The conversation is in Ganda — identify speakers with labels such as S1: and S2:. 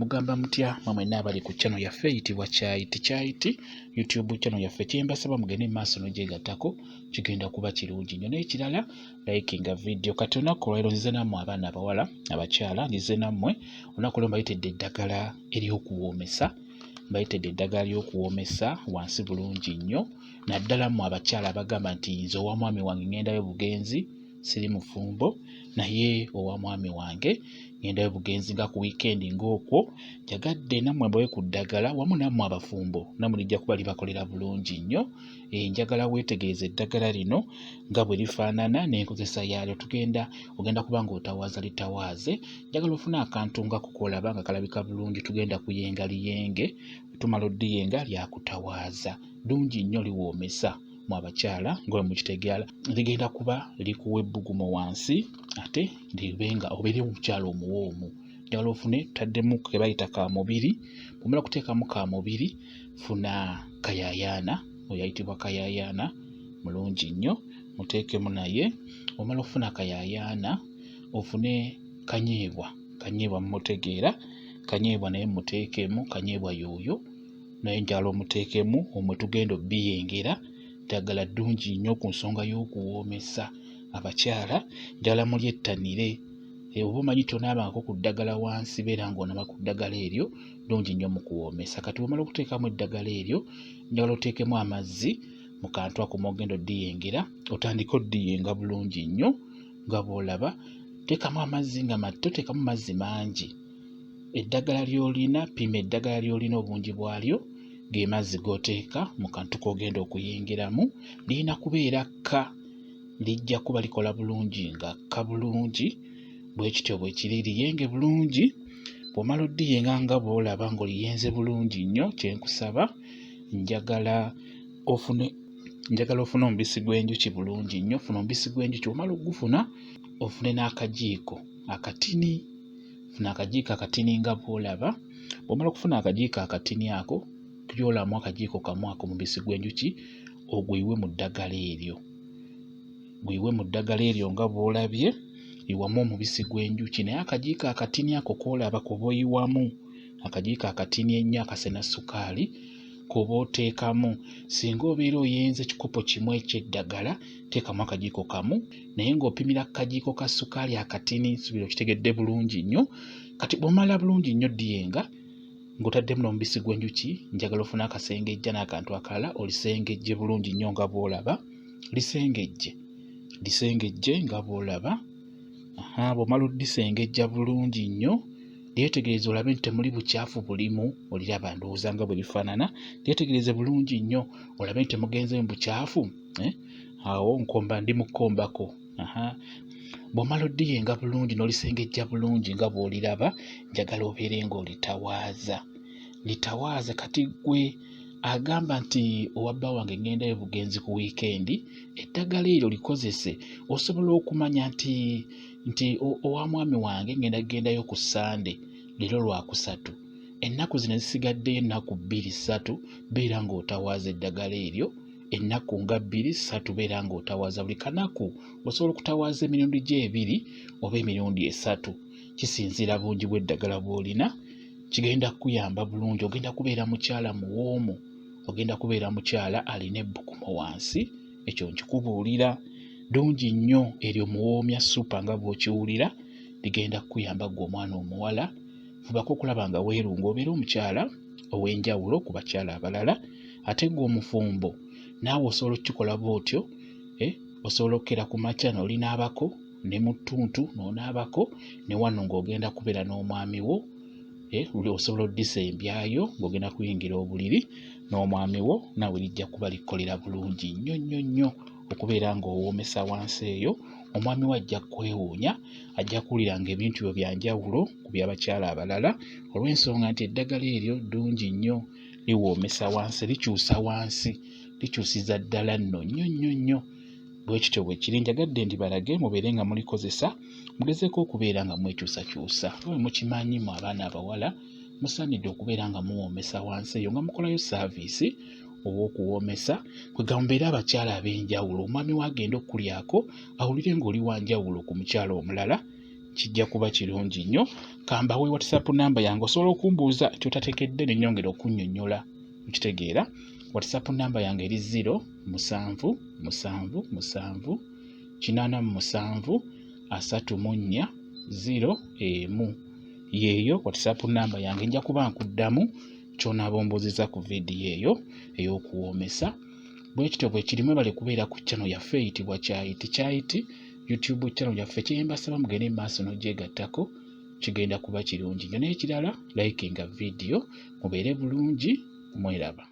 S1: Mugamba mutya mwe mwenna abali ku channel yaffe eyitibwa Kyayiti Kyayiti YouTube channel yaffe, kyembasaba mugende mu maaso n'ogyegattako, kigenda kuba kirungi nnyo. N'ekirala, likinga video. Kati olunaku olwaleero nzize nammwe abaana abawala, abakyala, nzize nammwe olunaku olwo mbayitedde eddagala ery'okuwoomesa, mbayitedde eddagala ly'okuwoomesa wansi bulungi nnyo, naddala mmwe abakyala abagamba nti nze owa mwami wange ŋŋendayo bugenzi, siri mufumbo naye owa mwami wange ŋŋendayo bugenzi nga ku wiikendi ng'okwo, njagadde nammwe mbawe ku ddagala wamu nammwe abafumbo nammwe lijja kuba libakolera bulungi nnyo. Njagala weetegereze eddagala lino nga bwe lifaanana n'enkozesa yaalyo. Tugenda ogenda kuba ng'otawaaza litawaaze, njagala ofune akantu nga kukolaba nga kalabika bulungi, tugenda kuyenga liyenge, tumala oddiyenga lyakutawaaza. Ddungi nnyo liwoomesa mu abakyala nga bwe mukitegeera, ligenda kuba likuwa ebbugumu wansi ate libe nga obeere omukyala omuwoomu. Njagala ofune taddemu ke bayita ka mubiri, bw'omala kuteekamu ka mubiri funa kayayaana, oyo ayitibwa kayayaana mulungi nnyo, muteekemu naye. Omala okufuna kayayaana ofune kanyeebwa, kanyeebwa mumutegeera, kanyeebwa naye muteekemu, kanyeebwa y'oyo naye njagala omuteekemu, omwe tugenda obbiyengera. Ddagala ddungi nnyo ku nsonga y'okuwoomesa abakyala, njagala mulyettanire. Oba omanyi tonaabangako ku ddagala wansi, beera ng'onaaba ku ddagala eryo, ddungi nnyo mu kuwoomesa. Kati bw'omala okuteekamu eddagala eryo, njagala oteekemu amazzi mu kantu ako mw'ogenda oddiyengera, otandike oddiyenga bulungi nnyo nga bw'olaba. Teekamu amazzi nga toteekamu mazzi mangi. Eddagala ly'olina, pima eddagala ly'olina obungi bwalyo, ge mazzi g'oteeka mu kantu k'ogenda okuyengeramu. Lirina kubeera kka, lijja kuba likola bulungi nga kka bulungi, bwe kityo bwe kiri, liyenge bulungi. Bw'omala oddiyenga nga bw'olaba ng'oliyenze bulungi nnyo, kye nkusaba njagala ofune njagala ofune omubisi gw'enjuki bulungi nnyo, funa omubisi gw'enjuki, bw'omala oggufuna ofune n'akajiiko akatini, funa akajiiko akatini nga bw'olaba. Bw'omala okufuna akajiiko akatini ako, yoolamu akajiiko kamu ak'omubisi gw'enjuki oguyiwe mu ddagala eryo, guyiwe mu ddagala eryo nga bw'olabye, yiwamu omubisi gw'enjuki naye akajiiko akatini ako k'olaba k'oba oyiwamu, akajiiko akatini ennyo akasena ssukaali k'oba oteekamu. Singa obeera oyenze kikopo kimu eky'eddagala, teekamu akajiiko kamu naye ng'opimira ku kajiiko ka ssukaali akatini, nsuubira okitegedde bulungi nnyo. Kati bw'omala bulungi nnyo ddiyenga ng'otaddemu n'omubisi gw'enjuki, njagala ofune akasengejja n'akantu akalala olisengejje bulungi nnyo nga bw'olaba, lisengejje, lisengejje nga bw'olaba. Bw'omala oddisengejja bulungi nnyo, lyetegereze olabe nti temuli bukyafu bulimu, oliraba ndowooza nga bwe lifaanana, lyetegereze bulungi nnyo olabe nti temugenzeemu bukyafu, awo nkomba ndi mu kkombako. Bw'omala oddiyenga bulungi n'olisengejja bulungi nga bw'oliraba, njagala obeere ng'olitawaaza, litawaaze. Kati ggwe agamba nti owa bba wange ŋŋendayo bugenzi ku wiikendi, eddagala eryo likozese, osobola okumanya nti nti owa mwami wange ŋŋenda kugendayo ku Ssande, leero Lwakusatu, ennaku zino ezisigaddeyo ennaku bbiri ssatu beera ng'otawaaza eddagala eryo, ennaku nga bbiri ssatu beera ng'otawaaza buli kanaku, osobola okutawaaza emirundi gyo ebiri oba emirundi esatu, kisinziira bungi bw'eddagala bw'olina, kigenda kukuyamba bulungi, ogenda kubeera mukyala muwoomu, ogenda kubeera mukyala alina ebbugumu wansi, ekyo nkikubuulira. Ddungi nnyo eryo muwoomya ssupa nga bw'okiwulira, ligenda kukuyamba ggwe omwana omuwala, fubako okulaba nga weerunga obeere omukyala ow'enjawulo ku bakyala abalala, ate ggwe omufumbo naawe osobola okkikola bw'otyo, osobola okukera ku makya n'olinaabako ne mu ttuntu n'onaabako ne wano ng'ogenda kubeera n'omwami wo, osobola oddisembyayo ng'ogenda kuyingira obuliri n'omwami wo, naawe lijja kuba likkolera bulungi nnyo nnyo nnyo okubeera ng'owoomesa wansi eyo, omwami wo ajja kwewuunya, ajja kuwulira ng'ebintu byo bya njawulo ku by'abakyala abalala olw'ensonga nti eddagala eryo ddungi nnyo, liwoomesa wansi, likyusa wansi, likyusiza ddala nno nnyo nnyo nnyo. Bwe kityo bwe kiri, njagadde ndibalage mubeere nga mulikozesa, mugezeeko okubeera nga mwekyusakyusa. Nga bwe mukimanyi mmwe abaana abawala, musaanidde okubeera nga muwoomesa wansi eyo nga mukolayo saaviisi ow'okuwoomesa, kwegamba mubeere abakyala ab'enjawulo, omwami wo agenda okkulyako awulire ng'oli wa njawulo ku mukyala omulala, kijja kuba kirungi nnyo. Kambawe WhatsApp namba yange, osobola okumbuuza kyotatekedde ne nnyongera okunnyonnyola. Okitegeera? WhatsApp namba yange eri 0 7 7 7 87 34 0 1. Yeeyo WhatsApp namba yange, nja kuba nkuddamu ky'onaaba ombuuzizza ku vidiyo eyo ey'okuwoomesa. Bwe kityo bwe kiri. Mwebale kubeera ku channel yaffe eyitibwa Kyayiti Kyayiti, YouTube channel yaffe. Kye mbasaba, mugende mu maaso n'ogyegattako, kigenda kuba kirungi nnyo. N'ekirala, likinga vidiyo. Mubeere bulungi, mweraba.